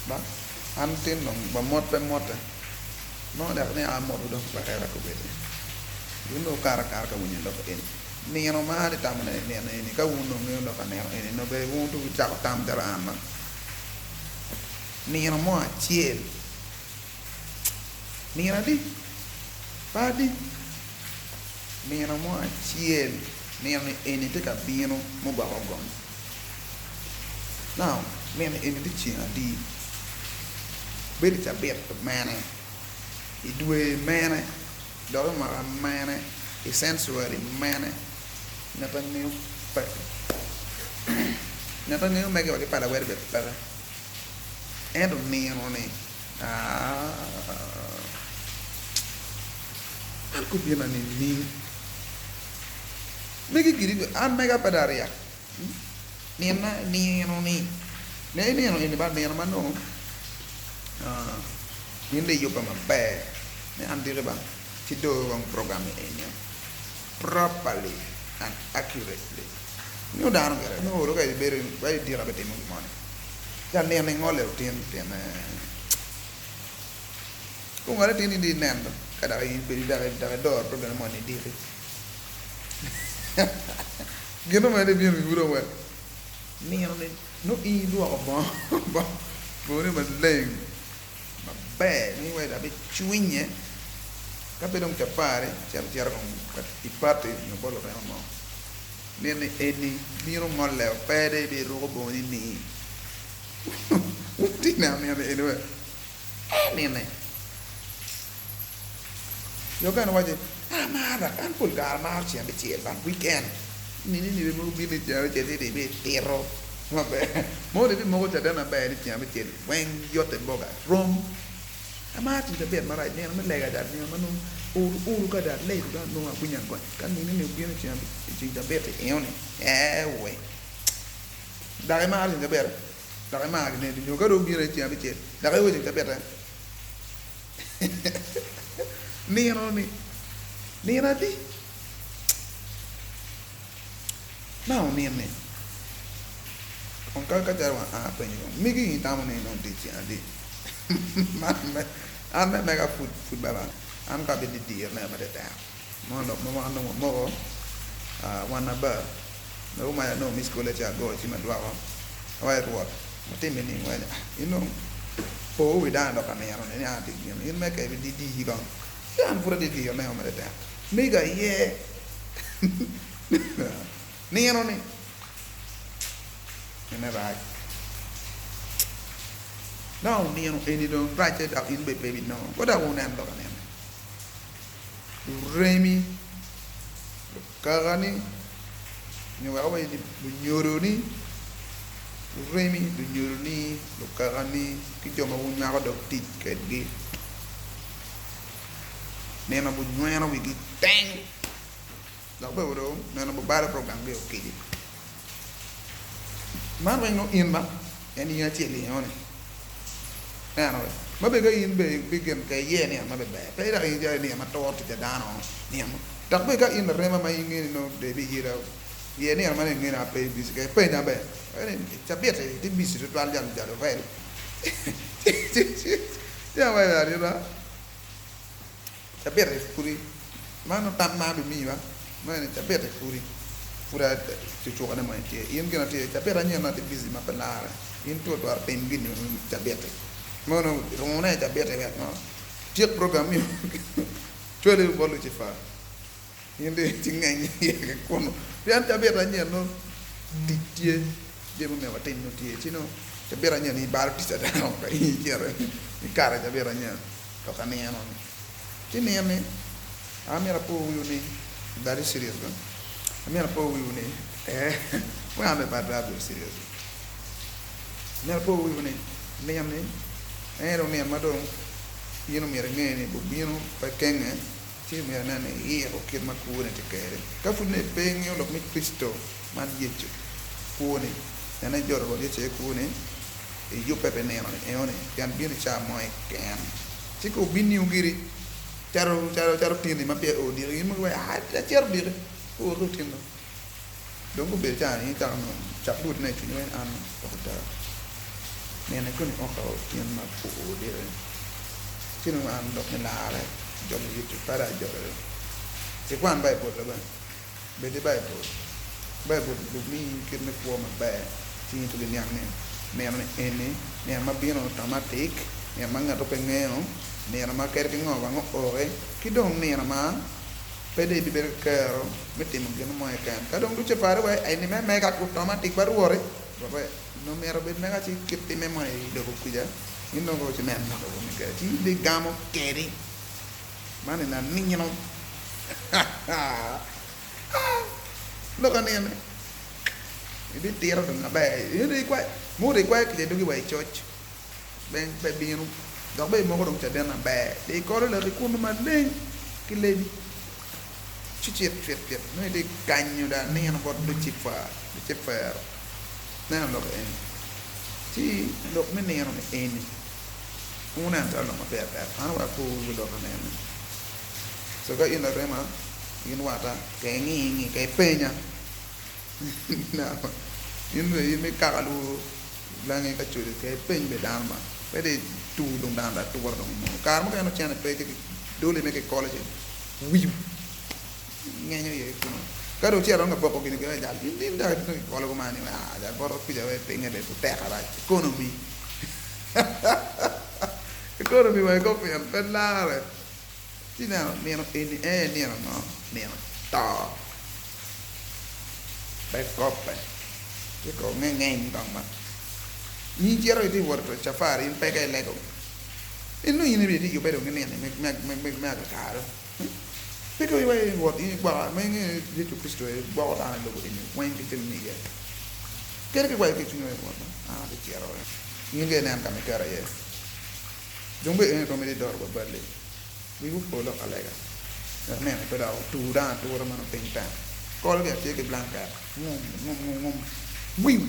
Ba, an tin dong ba mot pe motte. Nongo dok ni a moto dong wek kobedi. Wun dong wukato akata ka winyo lok eni. Nino ma atye tamo ne nino eni ka wun dong wungeyo lok ka nino eni nongo bene wun dong wucako tam calo an ma. Nino mo acel, nino adi? Pe adi? Nino mo acel, nino ni eni tye ka bino mugwako gony. Now, nino eni tye ceng adi? Bedo i cabit mene? I dwe mene? Dok i mwaka mene? I century mene? Ngat a ngeyo peke. Ngat a ngeyo mege wa ki pala wede bene peke. Ento nino-ni, aah, man gubino nining? Megi giri, an mega pe dong aryek. Nino nino-ni, ne nino eni ba nino ma nongo in dong iyubbe maber ni an diki ba ci dong wang program eni properly and accurately nongo dano gire nongo olo ka ibedo iwaci diki abitimo gin moni ca nino ingole otin pien kungole tin in dong ineno ka dok idoro program moni diki. Gin mo mere bino i wek nino ni nongo in ilwoko bongo bongoni maleng maber ni wek abicwinye ka pe dong capari ci abicito kong i pati nyo bot lurema mo nino ni eni bino ngole pe dong ibiruko bongoni ni wun tye ka neno nino ni eni wek ee nine. Jo mukene waco ni, Amaro dok an pol kare amaro ceng abicel man, weekend. Nini nini mogo bino i ceng abicel ci dong ibitito maber. Mogo dong ibimoko caden maber ni ceng abicel weng yotte boga rom. Amaro ceng cabit marac, nino me lega ca, nino ma nongo olo olo ka dong alego dong anongo awinyo agonya. Ka nini ni obino i ceng cabit-ti eno ni, ewe. Dok imaro ceng cabit-ti? Dok imaro gineni? Nyo ka dong obino i ceng abicel, dok iwaco ceng cabit-ti? Nino ni nino adi ma onin-ni? Kong ka calo wa aa penyo kong megi in itamo ni nongo tye ceng adi? An me mega pud pud bene an ka abididir ne matek mo lok ma wan dong wamoko wan aba Dong omayo anongo miss call ci agoyo cim adwoko awaco Rwot watime ni waco ni ah in dong po wi dano dok anino ni an atye gino in mege ibi diyi kong ci an pud atye diyo neo mere tek mego aye nino ni ene rac dong nino eni dong racce dok in bene pe ibinongo ko dok wuneno dok anino luremi. Kakani, nyo wek awaci ni lunyodoni, luremi, lunyodoni, lukakani, ki jo ma wunywako dog tic kwedgi, nino gunyweno wigi teng, dok bene dong nino gubalo programgi okici. Man weng nongo in ba en in acel eno-ni. Ineno be? Ma bene ka in bene ibigin ka iye nino ma bene ber, pe dok in calo nino ma turo tic pa dano, nino ma dok bene ka in larema ma inge ni nongo dong ibiyela, ye nino ma nongo inge ni ape bici keken, penya bene, ni cabit-ti itye bici tutwal jalo jalo rel ci awaco adita. Cabit-ti pudi, man nongo tam ma abimiwa me ni cabit-ti pudi, pud acucukane mo tye. In gin atye, cabit anyen nongo atye bici ma pe larre. In pe otwero tim gin i cabit-ti. Mono rune i cabit-ti wek ngo? Tyek program mi cwali bot Lucifer. In dong ci ngeny iye ki kunu. Pien cabit anyen nongo tic tye, jami ma myero watim nongo tye. Ci nongo cabit anyen ibalo tic adano ka in icito ikato i cabit anyen. Dok anino ni, ci nino ni, amyero apo wiwu ni, that is serious ba, amyero apo wiwu ni, ee, wek an bene pe atwero bedo serious, amyero apo wiwu ni, nino ni, en aye dong nino ma dong in omyero inge ni bubino pe kenge, ci myero inen ni iyiko kit ma kwoni tye kwede. Ka pud nongo ipe ingeyo lok me Kricito man Yecu, kwoni, nene ijolo Rwot Yecu aye kwoni, Iyubbe pi nino ni enoni, pien bino i caa mo keken. Ci ka obinniwu giri calo calo calo tinni ma peya oo diki, in mogo iwaco, Aa, acito diki, oo ki otinno. Dong gubedo caa ni in icako nongo cak lwodone i cwinyi wai an dok ada. Nino koni oka otyeno ma oo dire, ci nongo an lok me larre jogo Yecu pe dong ajoge dong. Ci kwan Baibul bene, bed i Baibul. Baibul omiyi kit me kwo maber ci in itwero niang ni nino ni eni nino ma bino automatic, nino ma ngat mo pe ngeyo, nino ma kadi ki ngo wang ooki, ki dong nino ma pe dong ibibedo ki kero me timo gin mo keken. Ka dong Lucifer wai eni me mega automatic ba rwoti, Onongo myero obed mega ci kit timme mo i lobo kwica in dong kong inen lok i komi kede ci ibigamo kedi man eni anino lok anino ibitito dong maber in dong ikwayo muto ikwayo kica idwogi wa i coc bene pe bino dok bene imoko dong caden maber dong ikolo lok i kunu maleng ki lebi ci cit cit cit nongo itye kanyo dong anino bot Lucifer. Neno lok eni, ci lok me nino ni eni wuneno calo lok ma pire tek. An wek apo wi lok anene. So ka in larema, in watta, ka ingi ingi, ka ipenya, in bene in me kaka lwor langi ka coco, ka ipeny bene dano ma pe dong itur dong dano dong atura dong imono. Kare mukene nongo cene pe ci doli me kikolo ci wiu. Ngenyo iye ki kunu. Ka dong ocito dong ka boko gini gine jal in in dok itye kikolo kuman ni aa jal poto kwica wek pinge bene tek arac economy economy wa iko pien pe lare ci ineno nino eni en aye nino ngo nino to pe kope ci kong ngengeny kong ma in icito itye wot cafari in peke ilego in nongo in itye yubbe dong ki nino me akakare. Pe ka iwaco ni Rwot in igwoka, ma ingeyo ni Yecu Kricito aye gwoko dano i lobo eni weng ki jami me iye. Kadi ki iwaco ki i cwinyi ni Rwot, an abicito. In dong inen ka ma iketo iye. Dong bed eni romo idoro wa balli. Wii opo lok alega wek nino pe dok otur dano atura ma nongo piny tek. Kol gi atye ki blanket ngum ngum ngum ngum wiu.